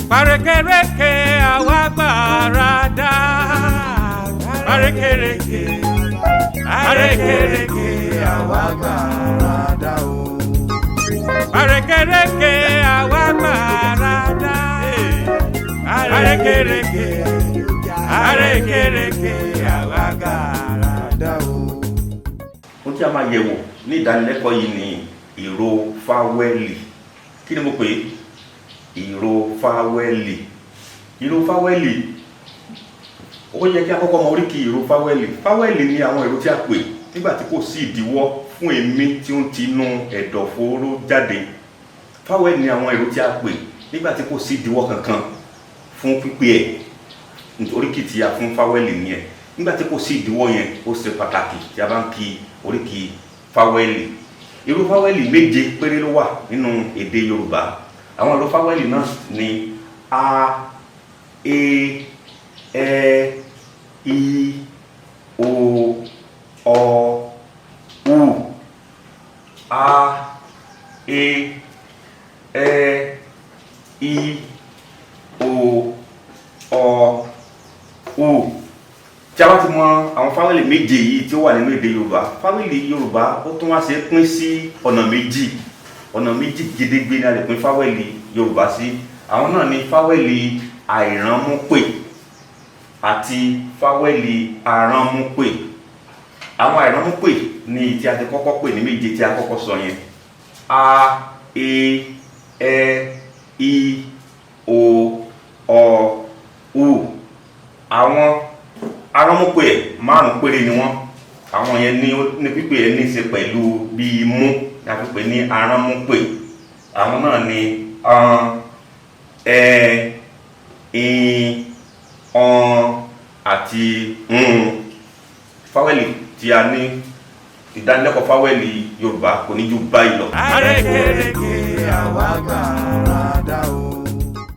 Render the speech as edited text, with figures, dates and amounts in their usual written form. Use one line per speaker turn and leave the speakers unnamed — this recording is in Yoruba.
Parékèrékè àwa gbàràdà. Parékèrékè, parékèrékè àwa
gbàràdà o.
Parékèrékè àwa gbàràdà. Parékèrékè, parékèrékè àwa gbàràdà.
Dá o.
Ohun tí a máa yẹ̀wò ní ìdánilẹ́kọ̀ọ́ yìí ni ìró fáwẹ́lì. Kí ni mo pè é? Ìró fáwẹ́lì. Ìró fáwẹ́lì, ó yẹ kí a kọ́kọ́ mọ oríkì ìró fáwẹ́lì. Fáwẹ́lì ni àwọn ìró tí a pè nígbà tí kò sí ìdíwọ́ fún èémí tí ó ń tinú ẹ̀dọ̀fóró jáde. Fáwẹ́lì ni àwọn ìró tí a pè nígbà tí kò sí ìdíwọ́ kankan fún pípé ẹ̀. Oríkì tí a fún fáwẹ́lì nìyẹn. Nígbà tí kò sí ìdíwọ́ yẹn, ó ṣe pàtàkì tí a bá ń kí oríkì fáwẹ́lì. Irú fáwẹ́lì méje péré ló wà nínú èdè Yorùbá. Àwọn ìró fáwẹ́lì náà ni a, e, ẹ, i, o, ọ, u. A, e, ẹ, i, o, ọ, u. Tí a bá ti mọ àwọn fáwẹ́lì méje yìí tí ó wà nínú èdè Yorùbá, fáwẹ́lì Yorùbá ó tún wá ṣe é pín sí ọ̀nà méjì. Ọ̀nà méjì gedegbe ni a lè pín fáwẹ́lì Yorùbá sí. Àwọn náà ni fáwẹ́lì àìránmúpè àti fáwẹ́lì aránmúpè. Àwọn àìránmúpè ni tí a ti kọ́kọ́ pè ní méje tí a kọ́kọ́ sọ yẹn: a, e, ẹ, i, o, ọ, u. Àwọn aránmúpè ẹ̀ márùn péré ni wọ́n. Àwọn yẹn ní pípé ẹ̀ ní í ṣe pẹ̀lú bí imú ní a fi pè ní aránmúpè. Àwọn náà ni an, ẹ, in, ọn àti un. Fáwẹ́lì tí a ní, ìdánilẹ́kọ̀ọ́ fáwẹ́lì Yorùbá kò ní ju báyìí lọ.
Parékèrékè
Àwa gbàràdà.